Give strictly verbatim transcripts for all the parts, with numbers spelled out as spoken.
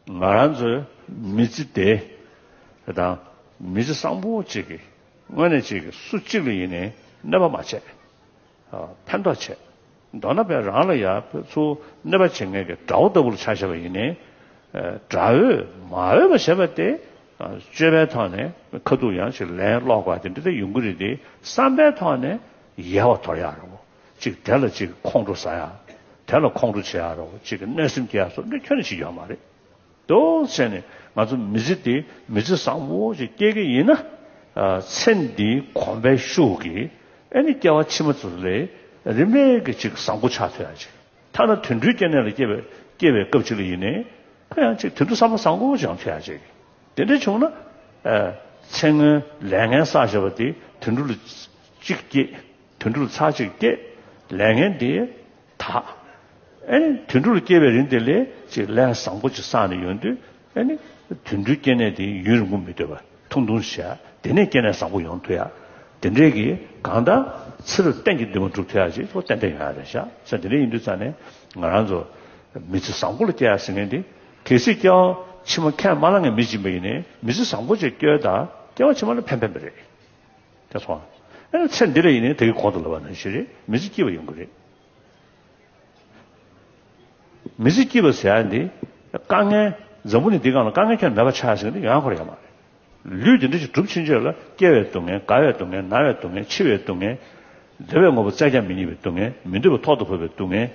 ང་རང་ཚོའི་མི་ཚེ་དེ་དང་མི་ཚེ་བཟང་པོ་གཅིག་གི་དངོས་གནས་གཅིག་གི་སུ་གཅིག་ལ་ཡིན་ནའི་གནོད་པ་མ་བྱས། ཨ། ཕན་ཐོགས་བྱས། མདོར་ན་བས་རང་ལ་ཡ་ཚུར་གནོད་པ་བྱེད་མཁན་གྱི་དགྲ་བོ་ལྟ་བུ་ལ་ཆ་བཞག་པ་ཡིན་ནའི། ཨ། དགྲ་བོས་མ་འོས་པ་བྱས་པ་དེ། ཨ། སྤྱོད་པའི་ཐོག་ནས་ཁ་ཐུག་ཡང་ཅིག་ལན་སློག་པ་དེ་འདྲ་དེ་ཡོང་གི་རེད་དེ། བསམ་པའི་ཐོག་ནས་ཡལ་བ་དོར་ཡག་རེད་བོ། ཅིག་དེ་ལ་ཅིག་ཁོང་ཁྲོ་ཟ་ཡག་དེ་ལ་ཁོང་ཁྲོ་བྱེད་ཡག་རེད་བོ། ཅིག་གི་གནོད་སེམས་སྐྱེ་ཡག་སོགས་འདི་ཁྱོན་ནས་བྱེད་ཡོད་མ་རེད། དོགས་བྱས་ནས་ང་ཚོ་མི་ཚེ་འདི་མི་ཚེ་བཟང་པོ་ཞིག་སྐྱེལ་གྱི་ཡིན་ན། ཨ། ཚེ་འདིའི་གོམས་པའི་ཤུགས་ཀྱིས་ཨ་ནི་སྐྱེ་བ་ཕྱི་མ་ཚོ་ལས་རིམ་པས་ཀྱི་ཅིག་བཟང་པོ་ཆགས་ཐུབ་ཡག་ཅིག་ཐ་ན་དུད་འགྲོའི་སྐྱེ་གནས་ལ་སྐྱེ་བའི་སྐྱེ་བའི་སྐབས་ཅིག་ལ་ཡིན་ནའི་ཁོ་ཡང་ཅིག་དུད་འགྲོ་བསམ་པ་བཟང་པོ་ཅིག་ཡོང་ཐུབ་ཡག་ཅིག་དེ་འདྲ་བྱུང་ན། ཨ། ཚེ་སྔོན་ལས་ངན་བསགས་བཞག་པ་དེ་དུད་འགྲོ་ལ་གཅིག་སྐྱེས། དུད་འགྲོ་ལ་ཚར་གཅིག་སྐྱེས། ལས་ངན་དེ་དག་ཨེ་ནི་དུད་འགྲོ་ལ་སྐྱེས་པའི་རིང་དེ་ལས་ཅིག་ལས་བཟང་པོ་ཅིག་བསགས་ནས་ཡོང་དུས། ཨེ་ནི་དུད་འགྲོའི་སྐྱེ་གནས་དེ་ཡུན་རིང་པོ་མི་སྡོད་པ་ཐུང་ཐུང་བྱས། དེ་ནས་སྐྱེ་གནས་བཟང་པོ་ཡོང་ཐུབ་ཡག་དེ་འདྲས་ཀྱི་གང་ལྟར་ཚེ་རབས་གཏན་གྱི་འདུན་མ་འགྲུབ་ཐུབ་ཡག་ཅིག་ཐོག་ཏན་ཏན་ཡོང་ཡག་རེད་ཤག་ས་དེ་འདྲས་ཡིན་དུས་ཙང་ནས་ང་རང་ཚོ་མི་ཚེ་བཟང་པོ་ལ་སྐྱེལ་ཡག་ཟེར་མཁན་དེ། གལ་སྲིད་སྐྱེ་བ་ཕྱི་མ་ཁས་མ་བླངས་མཁན་མི་གཅིག་པ་ཡིན་ནའི་མི་ཚེ་བཟང་པོ་ཅིག་སྐྱེལ་དང་སྐྱེ་བ་ཕྱི་མ་ལ་ཕན་ཕན་པ་རེད། དེ་སོང་། ཨེ་ནི་ཚེ་འདི་ལ་ཡིན་ནའི་དེ་གི་གོང་དུ་ལབ་པ་ནང་བཞིན་རེད། མི་ཚེ་སྐྱིད་པ་ཡོང་གི་རེད། མི་ཚེ་སྐྱིད་པ་ཟེར་ཡ་འདི་དཀའ་ངལ། འཛམ་བུ་གླིང་འདིའི་སྒང་ལ་དཀའ་ངལ་ཁྱོན་མེད་པ་ཆགས་ཟེར་མཁན་འདི་ཡོང་ཡག་ཁོ་རང་ཡོད་མ་རེད། ལུས་འདི་འདྲ་ཞིག་གྲུབ་ཕྱིན་ཆད་ལ་སྐྱེ་བའི་སྡུག་བསྔལ། རྒ་བའི་སྡུག་བསྔལ། ན་བའི་སྡུག་བསྔལ། འཆི་བའི་སྡུག་བསྔལ། འདོད་པའི་དངོས་པོ་བཙལ་ཀྱང་མི་རྙེད་པའི་སྡུག་བསྔལ། མི་འདོད་པ་ཐོག་ཏུ་བབས་པའི་སྡུག་བསྔལ།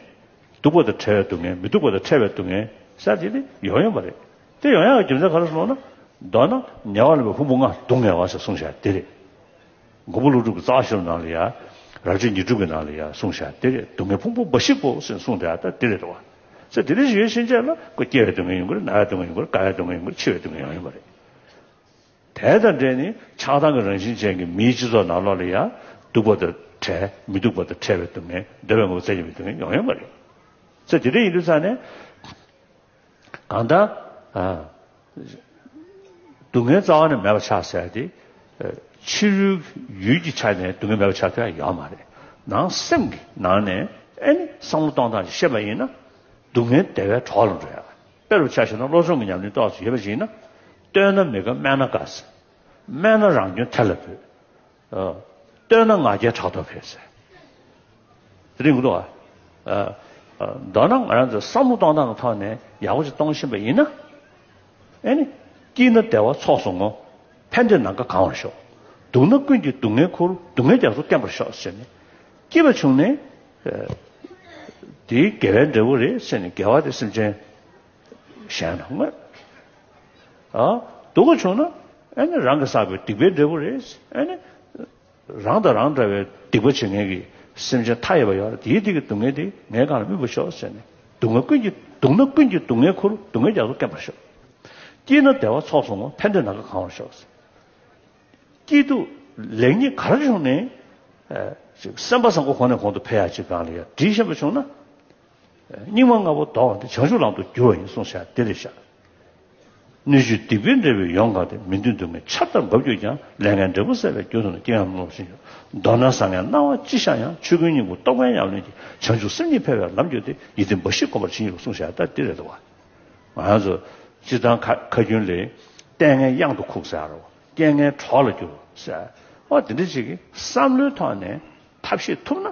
སྡུག་པ་དང་བྲལ་བའི་སྡུག་བསྔལ། མི་སྡུག་པ་དང་ཕྲད་པའི་སྡུག་བསྔལ་ཟེར་དེ་ནི་ཡོང་ཡོད་མ་རེད། དེ་ཡོང་ཡག་གི་རྒྱུ་མཚན་ག་རེ་སོང་ལབ་ན། མདོར་ན་ཉེ་བར་ལེན་པའི་ཕུང་པོ་ལྔ་སྡུག་བསྔལ་བ་ཞེས་གསུངས་བཞག་དེ་རེད། མགོན་པོ་ཀླུ་སྒྲུབ་ཀྱི་རྩ་བ་ཤེས་རབ་ནང་ལ་ཡ། རབ་བྱེད་ཉི་སྒྲོན་གྱི་ནང་ལ་ཡ་གསུངས་བཞག་དེ་རེད། སྡུག་བསྔལ་ཕུང་པོ་འབའ་ཞིག་གོ་ཟེར་གསུངས་བསྡད་ཡག་ད་དེ་རེད་དོ། ས་དེ་འདྲ་ཞིག་ཡོད་ཕྱིན་ཆད་ལ་ཁོ་སྐྱེ་བའི་སྡུག་བསྔལ་ཡོང་གི་རེད། ན་བའི་སྡུག་བསྔལ་ཡོང་གི་རེད། རྒ་བའི་སྡུག་བསྔལ་ཡོང་གི་རེད། འཆི་བའི་སྡུག་བསྔལ་ཡོང་ཡོད་མ་རེད། དེ་དང་འབྲེལ་ནས་ཆགས་སྡང་གི་རང་བཞིན་ཅན་གྱི་མིའི་སྤྱི་ཚོགས་ནང་ལོགས་ལ་ཡང་སྡུག་པ་དང་བྲལ། མི་སྡུག་པ་དང་བྲལ་བའི་སྡུག་བསྔལ། འདོད་པའི་དངོས་པོ་བཙལ་བྱེད་པའི་སྡུག་བསྔལ་ཡོང་ཡོད་མ་རེད། ཚེ་འདི་འདྲ་ཡིན་དུས་ཙང་ནས་གང་ལྟར། ཨ། སྡུག་བསྔལ་རྩ་བ་ནས་མེད་པ་ཆགས་ཟེར་ཏེ། ཨ། ཕྱི་རོལ་ཡུལ་གྱི་ཆ་ནས་སྡུག་བསྔལ་མེད་པ་ཆགས་ཐུབ་ཡ་ཡོད་མ་རེད། ནང་སེམས་ཀྱི་ནང་ནས་ཨེ་ནི་བསམ་བློ་གཏོང་སྟངས་ཤིག་ཤེས་པ་ཡིན་ན། སྡུག་བསྔལ་བདེ་བའི་གྲོགས་ལ་འགྲོ་ཡ། དཔེ་རུ་ཆ་བཞག་ན་བློ་སྦྱོང་གི་ཉམས་ལེན་ཏོག་ཙམ་ཡོད་པ་ཞིག་ཡིན་ན། བསྟོད་ན་མི་དགའ་སྨད་ན་དགའ་ཟེར། སྨད་ན་རང་སྐྱོན་ཐེར་ལ་འབུད། ཨ། བསྟོད་ན་ང་རྒྱལ་ཕྲག་དོག་འཕེལ་ཟེར། དེ་རིང་གོ་འདུག་ཨ། ཨ། མདོར་ན་ང་རང་ཚོས་བསམ་བློ་གཏོང་སྟངས་ཀྱི་ཐོག་ནས་ཡག་པོ་ཞིག་གཏོང་ཤེས་པ་ཡིན་ན། ཨེ་ནི། སྐྱིད་ན་བདེ་བ་ཚོགས་སུ་བསྔོ། ཕན་བདེ་ནམ་མཁའ་གང་བར་ཤོག་སྡུག་ན་ཀུན་གྱི་སྡུག་བསྔལ་ཁུར། སྡུག་བསྔལ་རྒྱ་མཚོ་སྐེམ་པར་ཤོག་ཟེར་ནས། སྐྱིད་པ་བྱུང་ནས། ཨ། དེའི་དགེ་བའི་འབྲས་བུ་རེད་ཟེར་ནས། དགེ་བ་དེ་སེམས་ཅན་གཞན་ལ་བསྔོས། ཨ། སྡུག་པ་བྱུང་ན་ཨེ་ནི་རང་གིས་བསགས་པའི་སྡིག་པའི་འབྲས་བུ་རེད། ཨེ་ནི་རང་དང་རང་འདྲ་བའི་སྡིག་པ་བྱེད་མཁན་གྱི་སེམས་ཅན་མཐའ་ཡས་པ་ཡོད་རེད། དེའི་སྡིག་གི་སྡུག་བསྔལ་དེ་ངའི་སྒང་ལ་སྨིན་པར་ཤོག་ཟེར་ནས། སྡུག་བསྔལ་ཀུན་གྱི། སྡུག་ན་ཀུན་གྱི་སྡུག་བསྔལ་ཁུར། སྡུག་བསྔལ་རྒྱ་མཚོ་སྐེམ་པར་ཤོག་སྐྱིད་ན་བདེ་བ་ཚོགས་སུ་བསྔོ། ཕན་བདེ་ནམ་མཁའ་གང་བར་ཤོག་སྐྱིད་སྡུག་ལེགས་ཉེས་ག་རེ་བྱུང་ནའི། ཨ། ཅིག་སེམས་པ་བཟང་པོ་གོང་ནས་གོང་དུ་འཕེལ་ཡག་ཅིག་སྒང་ལ་ཡ་འདྲིས་ཤེས་པ་བྱུང་ན། སྙིགས་མ་ལྔ་པོ་ལྡོག་པ་འདི་བྱང་ཆུབ་ལམ་དུ་བསྒྱུར་བ་ཡིན་གསུངས་བཞག་དེ་རེད་ཤག་སྣོད་བཅུད་སྡིག་པའི་འབྲས་བུས་ཡོངས་གང་སྟེ། མི་མཐུན་སྡུག་བསྔལ་ཆར་ལྟར་འབབ་གྱུར་ཀྱང་། ལས་ངན་འབྲས་བུ་ཟད་པའི་རྒྱུ་དང་ནི། རྐྱེན་ངན་རྣམས་སྣང་བ་ཤིན་ཏུ། མདོར་ན་བཟང་ངན་སྣང་བ་ཅི་ཤར་ཡང་། ཆོས་ཀུན་སྙིང་པོ་རྟོགས་པའི་ཉམས་ལེན་གྱིས། བྱང་ཆུབ་སེམས་ཉིད་འཕེལ་བའི་ལམ་བརྒྱུད་དེ། ཡིད་བརྟན་འབའ་ཞིག་བསྒོམ་པར་བྱིན་གྱིས་རློབས་གསུངས་བཞག་ད་འདི་རེད་དོ། ང་རང་ཚོ་སྤྱིར་བཏང་ཁ་ཁ་རྒྱུན་ལས། ལྟས་ངན་གཡང་དུ་ཁུག་ཟེར་རོ། རྐྱེན་ངན་གྲོགས་ལ་འགྱུར་ཟེར། འོ་དེ་འདྲ་ཅིག་གི་བསམ་བློའི་ཐོག་ནས་ཐབས་ཤེས་ཐུབ་ན།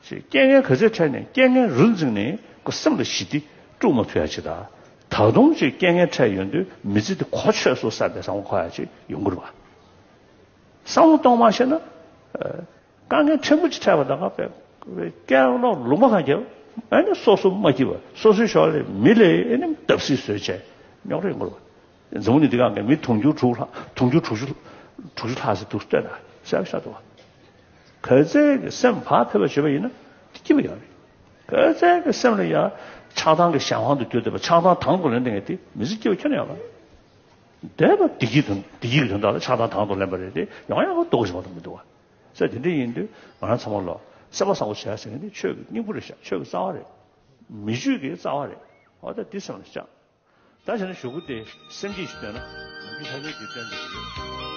ཅིག་རྐྱེན་ངན་ག་ཚོད་འཕྲད་ནས་རྐྱེན་ངན་རུ་འཛིངས་ནས་ཁོ་སེམས་ལ་ཞི་བདེ་དཀྲུག་མ་ཐུབ་ཡ་ཅིག་དང་། ད་དུང་ཅིག་རྐྱེན་ངན་འཕྲད་ཡོང་དུས་མི་ཚེ་འདི་གོ་ཆོད་སོང་བསམ་པའི་བསམ་བློ་འཁོར་ཡ་ཅིག་ཡོང་གི་རེད་བ། བསམ་བློ་གཏོང་མ་ཤེས་ན། ཨ། དཀའ་ངལ་ཕྲན་བུ་ཅིག་འཕྲད་པ་དང་། སྐད་ལོག་ལུང་པ་གང་རྒྱབ། ཨ་ནི་སོ་སོ་མ་སྐྱིད་པ། སོ་སོའི་ཞོར་ལས་མི་ལས་ཨ་ནི་བརྡབ་གསིག་བཟོས་བྱས་རྙོག་དྲ་ཡོང་གི་རེད་བ། འཛམ་བུ་གླིང་འདི་སྒང་གི་མི་དུང་ཕྱུར་དྲུག་ལྷག་དུང་ཕྱུར་དྲུག་ཅུ་དྲུག་ཅུ་ལྷག་ཙམ་འདུག་ལྟོས་དང་། གསལ་པོ་ཤར་འདུག་བ། ག་ཚད་ཀྱི་སེམས་བག་ཕེབས་པ་བྱེད་པ་ཡིན་ན་སྐྱིད་པ་ཡོད་རེད། ག་ཚད་ཀྱི་སེམས་ལ་ཡང་ཆགས་སྡང་གི་གཞན་དབང་དུ་གྱུར་བསྡད་པ། ཆགས་སྡང་དང་དུ་ལེན་བསྡད་མཁན་དེ་མི་ཚེ་སྐྱིད་པ་ཁྱོན་ནས་ཡོད་མ་རེད། འདས་པ་བདེ་སྐྱིད་དང་། བདེ་སྐྱིད་ཀྱི་དོན་དག་ལ་ཆགས་སྡང་དང་དུ་ལེན་པ་རེད་དེ། ཡོང་ཡག་གི་ལྟོ་གོ་ཞིག་མ་གཏོགས་མི་འདུག་བ། ས་དེ་འདྲ་ཡིན་དུས་ང་རང་ཚང་མ་ལོ་སེམས་པ་བཟང་པོ་བྱས་ཟེར་མཁན་དེ་ཆོས་ཀྱི་སྙིང་པོ་རེད་ཤག་ཆོས་ཀྱི་རྩ་བ་རེད། མི་ཆོས་ཀྱི་རྩ་བ་རེད། འོ་ད་འདི་སེམས་ལ་བཅངས། ད་བྱས་ན་གཞུག་གུ་དེ་སེམས་བསྐྱེད་ཞིག་བཏོན་ན་ནམ་རྒྱུན་ཆ་ཆོས་ཀྱི་བསྟན་འཛིན་རེད།